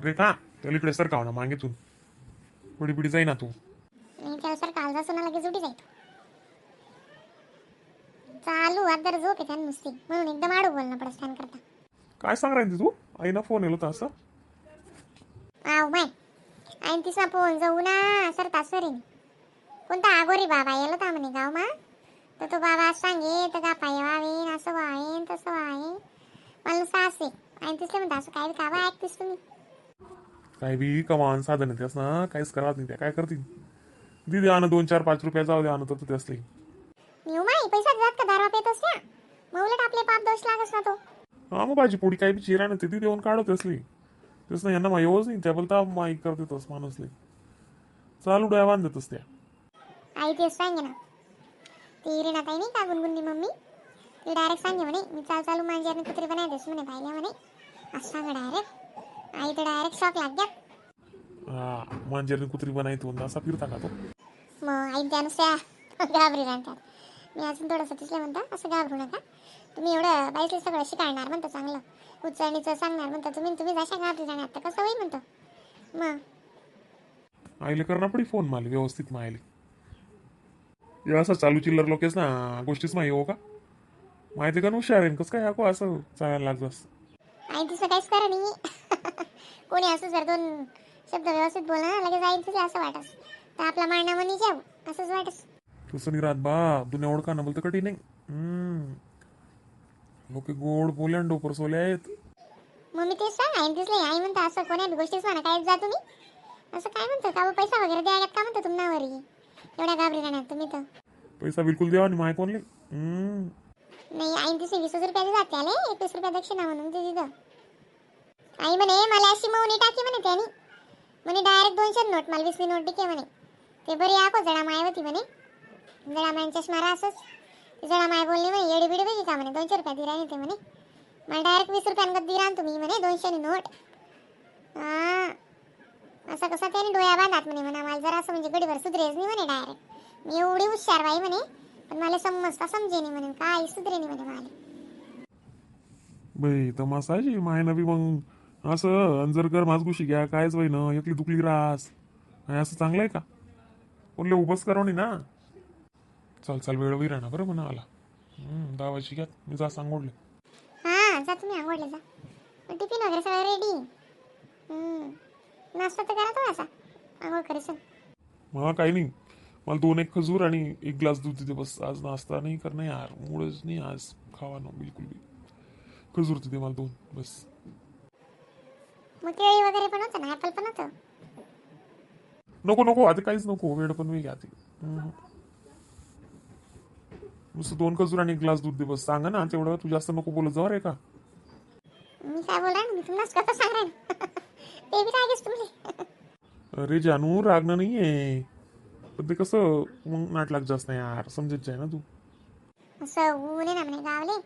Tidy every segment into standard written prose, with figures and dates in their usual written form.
रेखा, त्याला इकडे सरकाव ना मागेतून, पुढे पुढे जाई ना तू. नाही, त्याला सर काल जासो ना, लगेच उठी जाईल. चालू आदर झोप येते नुसती, म्हणून एकदम आडू बोलणं पडत स्टँड करता. काय सांग राहिली तू? आईना फोन येलो होता असं? आव माय, आईन तिसरा फोन जाऊ ना सर तासरीन. कोणता आगोरी बाबा येलो होता म्हणे गाव मा, तर तो बाबा सांगे तर का पाय वावेन, असं वावेन, तसं वावेन. मला नुसतं असे आईन तिसले म्हणता, असं काय का बा ऐकतेस तुम्ही? काय बी कमान साधन आहे त्यास ना, काहीच करत नाही. त्या काय करतील? दिदी आणं दोन चार पाच रुपया जाऊ दे, आणत होतं त्यासले. नेऊ माई पैसा जात का दारू पेत असल्या, मग उलट आपले पाप दोष लागस ना तो. हा, मग भाजी पोळी काही बी चिरा ना, ते देऊन काढत असली तेच ना. यांना माहिती नाही, त्या बोलता माईक करते तस माणूसले, चालू डोळ्या बांधतच त्या. आई तेच सांगे ना. ती ताई नाही का, गुनगुननी मम्मी, ती डायरेक्ट सांगे म्हणे, मी चाल चालू मांजर आणि कुत्री बनाय देस म्हणे पाहिल्या म्हणे, असं सांगा डायरेक्ट. आई तर डायरेक्ट शॉक लाग गया. हा, मांजरने कुत्री बनायतो असा फिरता का तो? मग आई त्या नुसत्या घाबरी राहतात. मी अजून थोडंसं तिसले म्हणता, असं घाबरू नका तुम्ही, एवढं बाईसले सगळं शिकाळणार म्हणतं, चांगलं उचलणीचं सांगणार म्हणतं तुम्ही, तुम्ही जशा घाबरी राहणार तर कसं होईल म्हणतं मग. आईले कर ना पडी फोन माले व्यवस्थित मायले. हे असं चालू चिल्लर लोकेच ना गोष्टीच माही हो का माहिती का? हुशार आहे कसं काय हाको असं चालायला लागलं. आई तिचं काहीच खरं नाही. कोणी असं जर दोन शब्द व्यवस्थित बोलला ना, लगेच आई तिला असं वाटस तर आपला मारणा म्हणी जाऊ असंच वाटस. तसं नाही राहत बा, दुनिया ओळखा ना बोलतं कठीण नाही. लोक गोड बोल्या आणि डोपर सोले आहेत. मग मी तेच सांग आई दिसले. आई म्हणता, असं कोण्या बी गोष्टीच म्हणा काय जा तुम्ही, असं काय म्हणतो का बा, पैसा वगैरे द्या का म्हणतो तुम्हावरी, एवढ्या घाबरी राहणार तुम्ही तर. पैसा बिलकुल द्यावा आणि माय कोणले. हम्म. नाही, आई दिसले 20 रुपयाचे जाते आले, 21 रुपया दक्षिणा म्हणून ते तिथं. आई म्हणे, मला अशी मौनी टाकी म्हणे त्यानी म्हणे, डायरेक्ट 200 नोट, मला 20नी नोट डिके म्हणे. ते बरी आको जडा माय होती म्हणे, जडा मायांच्या चष्मा असंच. ते जडा माय बोलली म्हणे, येडी बिडी बघी का म्हणे, 200 रुपया दिरा ते म्हणे, मला डायरेक्ट 20 रुपयांगत दिरा तुम्ही म्हणे 200 नोट. हा, असं कसं त्याने डोळ्या बांधात म्हणे, म्हणा मला जरा असं म्हणजे गडीभर सुधरेच नाही म्हणे. डायरेक्ट मी एवढी हुशार बाई म्हणे, पण मला समजता समजे नाही म्हणे, काय सुधरे नाही म्हणे मला. बाई तमासाची माय ना बी मग असं अंजरकर माझ गुशी घ्या कायच बाई ना, एकली दुकली रास आणि असं चांगलं आहे का? कोणले उभंच करावं नाही ना. चाल चाल, वेळ होई राहणार बरं म्हणा आला. 10 वाजची घ्या, मी जा सांगोडले. हां, जा तुम्ही आंघोळले जा. मग टिफिन वगैरे सगळं रेडी. नाश्ता तर करा थोडासा आंघोळ करेसन. मला काही नाही, मला दोन एक खजूर आणि एक ग्लास दूध तिथे बस. आज नाश्ता नाही करणं यार, मूडच नाही आज खावा ना बिलकुल बी. खजूर तिथे मला दोन बस. मग केळी वगैरे पण होतं ना, ॲपल पण होतं. नको नको, आता काहीच नको, वेळ पण वेळ घ्या ते. नुसतं दोन खजूर आणि एक ग्लास दूध दे बस. सांगा ना तेवढं, तू जास्त नको बोलत जाऊ रे का. मी काय बोल ना, मी तुम्हाला कसं सांग ना, ते बी रागेच तुम्ही. अरे जानू, रागणं नाही आहे, पण ते कसं मग नाटलाक जास्त नाही यार, समजत जाय ना तू. असं ऊन आहे ना म्हणे गावले.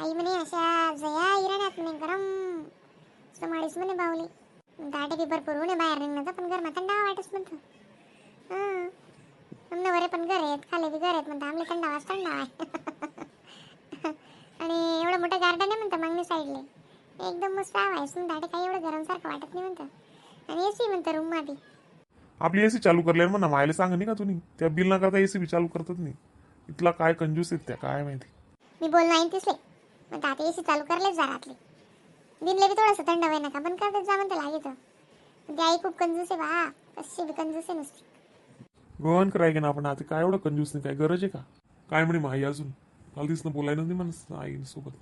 आई म्हणे, अशा जया इराण्यात म्हणे गरम समाळीस म्हणे बावली दाटे बी भरपूर ऊन आहे, बाहेर निघणं तर पण गरमा थंडावा वाटस म्हणतो. हां, आमनं वरे पण घर आहेत, खाली बी घर आहेत म्हणतं, आमले थंडावाच थंडावा आहे. आणि एवढं मोठं गार्डन आहे म्हणतं मागणी साईडले, एकदम मस्त हवा आहे दाटे, काही एवढं गरम सारखं वाटत नाही म्हणतं. आणि एसी म्हणतं रूम मध्ये. आपली एसी चालू करले म्हणा, मायला सांग नाही का तुम्ही, त्या बिल ना करता एसी बी चालू करतात नाही. इथला काय कंजूस आहेत त्या, काय माहिती. मी बोललो आहे तिसले म्हणतं, आता एसी चालू करलेच जा, रातले दिनले बी थोडंसं थंड होई नका, बंद करत जा म्हणतं लागेच. पण ती आई खूप कंजूस आहे बा, कशी बी कंजूस आहे नुसती. गहन कराय ना आपण आता, काय एवढं कंजूस नाही, काय गरज आहे का? काय म्हणे माई अजून? मला दिसणं बोलायला नाही म्हणस आई सोबत.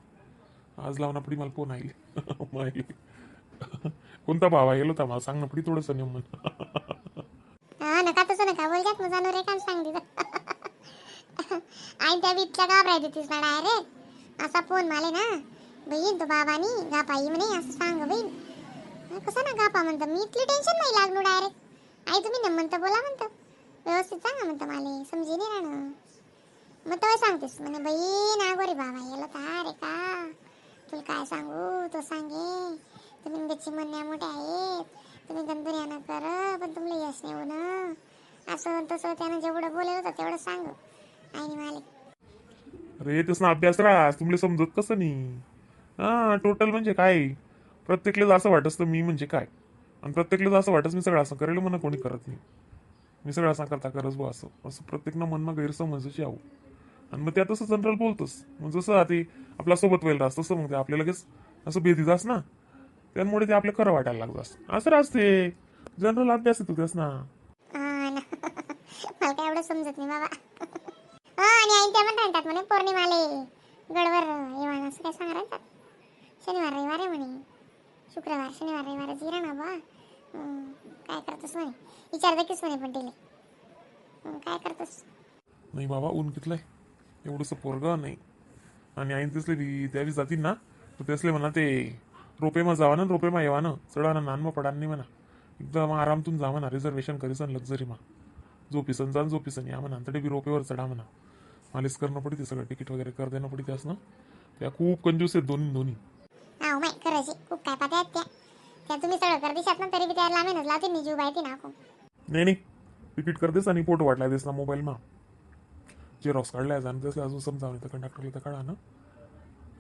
आज लावना पडी मला फोन आईल माई. कोणता भावा गेलो होता, मला सांग ना पडी थोडंसं नेम म्हण. हा, नका तसं नका बोल जात, मग जाणू रे काम सांग दिलं. आई त्या बी इतक्या घाबरायची तीच ना, डायरेक्ट असा फोन माले ना, बहीण तो बाबानी गापाई म्हणे, असं सांग बहीण. हा, कसं ना गापा म्हणतं, मी इतली टेन्शन नाही लागलो. डायरेक्ट आई तुम्ही ना म्हणतं, बोला म्हणतं व्यवस्थित सांगा म्हणतं, माले समजी नाही राहणं. मग तेव्हा सांगतेस म्हणे, बहीण आगोरी बाबा येलो ता रे का, तुला काय सांगू, तो सांगे तुम्ही गच्ची म्हणण्या मोठ्या आहेत, तुम्ही गंधुऱ्या कर पण तुम्हाला यश नाही होणं, असं तसं त्यानं जेवढं बोललं होतं तेवढं सांग आईने माले. अरे तसं ना अभ्यास रास तुला समजत कसं नाही? हा, टोटल म्हणजे काय, प्रत्येकला असं वाटत असतं मी म्हणजे काय. आणि प्रत्येकला असं वाटत मी सगळं असं करेल म्हणा, कोणी करत नाही. मी सगळं असं करता करस बुवा, असं असं प्रत्येकनं मनमा गैरसमजच यावं. आणि मग त्या तसं जनरल बोलतोस, मग जसं आता आपल्या सोबत वेळ राहस तसं मग ते आपल्याला लगेच असं भेदी जास ना, त्यामुळे ते आपलं खरं वाटायला लागतं. असं असं राहते, जनरल अभ्यास येतो त्यास ना. हा ना, मला काय एवढं समजत नाही बाबा. हा, आणि आई त्या पण म्हणतात म्हणे पौर्णिमाले गडवर येवान, असं काय सांगा राहतात. शनिवार रविवार आहे म्हणे, शुक्रवार शनिवार रविवार जिरा ना बा. काय करतोस म्हणे, विचारतं कीच म्हणे, पण तिले काय करतोस? नाही बाबा, ऊन कितलंय, एवढंसं पोरगं नाही. आणि आईन तेसले बी त्यावेळी जातील ना, तर त्यासले म्हणा ते रोपेमा जावा ना, रोपेमा येवा ना, चढा ना नानमा पडा नाही म्हणा, एकदम आरामतून जा म्हणा, रिझर्वेशन करीसन लक्झरी मा, झोपीसन जा, झोपीसन या म्हणा, तरी बी रोपेवर चढा म्हणा. मालिश करणं पडते सगळं, तिकीट वगैरे कर देणं पडते असं ना. त्या खूप कंजूस आहेत दोन्ही दोन्ही. हा माय, खरंच आहे, खूप काय पाहत्या आहेत त्या. त्या तुम्ही सगळं कर दिशात ना, तरी बी त्या लामेनच लावते नी जीव बायती ना खूप. नाही नाही, तिकीट कर देस आणि फोटो वाटला देस ना मोबाईल मा, झेरॉक्स काढलाय आणि त्यासले अजून समजावून तर कंडक्टरला तर काढा ना.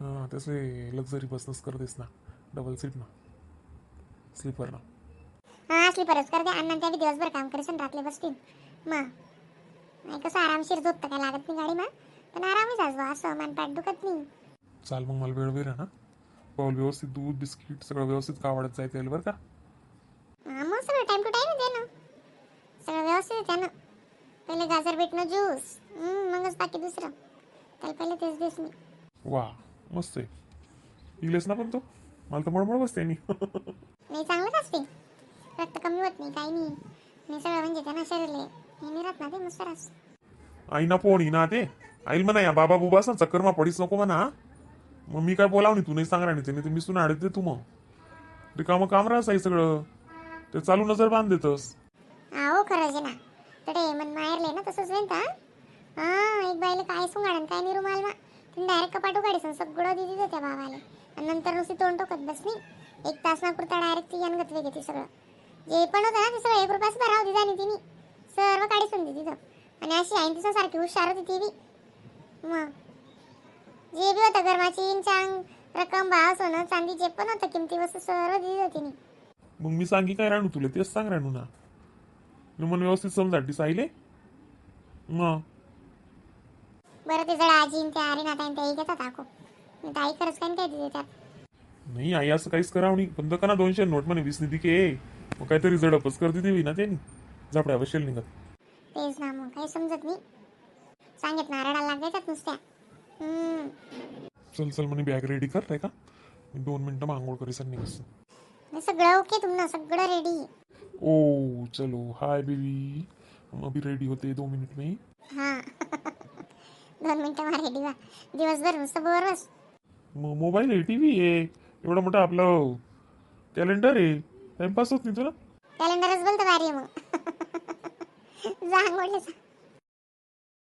हां, त्यासले लक्झरी बसनंच कर देस ना, डबल सीट ना, स्लीपर ना. हा, स्लीपरच कर दे अण्णा, त्या बी दिवसभर काम करीसन, रातले बसतील मग. नाही कसं आरामशीर झोपतं, काय लागत नाही गाडी मा, पण आरामच आज असं मानपाट दुखत नाही. चाल मग, मला वेळ वेळ आहे ना पाऊल, व्यवस्थित दूध बिस्किट सगळं व्यवस्थित कावडत जायचं येईल बरं का. हा, मग सगळं time to time आहे ना, सगळं व्यवस्थित आहे त्यानं. पहिले गाजर बीटनं ज्यूस, मगच बाकी दुसरं. त्याला पहिले तेच देस मी. वा, मस्त आहे. इलेस ना पण तो मला तर मळमळ बसते आणि नाही, चांगलंच असते, रक्त कमी होत नाही, काही नाही. नाही सगळं म्हणजे त्यांना शरीरले हे नाही राहत ना, ते मस्त राहत. आई ना फोन ना ते आईल म्हणा, या बाबा बुबा ना चक्कर मा पडीच नको म्हणा. मग मी काय बोलाव नाही, तू नाही सांगणार नाही ते मी सुना अडत तू मग रिकामं काम राहस आई, सगळं ते चालू नजर बांध देतस. हो, खरंच आहे ना. तर ते मन माहेरले ना तसंच होईन का. हा, एक बाईला काय सुंगाड काय नाही रुमाल मा, तिने डायरेक्ट कपाट उघाडीस सगळं दिदी त्या बाबाले आणि नंतर नुसती तोंड टोकत बसली. एक तास ना पुरता डायरेक्ट ती अनगत घेते सगळं जे पण होतं ना ते सगळं. 1 रुपया सुद्धा राहू दिदा नाही तिने, सर्व काढीसून दिली तिथं. आणि अशी आई तिच्या सारखी हुशार होती ती बी. मग जे बी होतं गरमाची चांग रक्कम भाव सोनं चांदी जे पण होतं किमती वस्तू सर्व दिली होती तिने. मग मी सांगी काय राणू तुला, तेच सांग राणू ना. मी मन व्यवस्थित समजा आईले मग. बरं, ते जरा आजी आणि त्या अरे ना त्या घेतात आको, आई खरंच काय काय दिली त्यात. नाही आई, असं काहीच करावं नाही. पण का ना 200 नोट म्हणे 20 निधी के, मग काहीतरी झडपच करते देवी ना त्यांनी, झापड्या बसेल निघत. तेच ना, मग काही समजत नाही. सांगित ना, रडायला लागायच्यात नुसत्या. चल चल म्हणे, बॅग रेडी कर रे का, मी 2 मिनिटं मग आंघोळ करीसन निघस. नाही, सगळं ओके, तुमनं सगळं रेडी. ओ चलो, हाय बेबी, हम अभी रेडी होते 2 मिनट में. हा, 2 मिनिटं मा रेडी व्हा, दिवसभर नुसतं बोर बस. मग मोबाईल आहे, टीव्ही आहे, एवढं मोठं आपलं कॅलेंडर आहे, टाइमपास होत नाही तुला? कॅलेंडरच बोलतो भारी आहे मग. जा आंघोळले जा.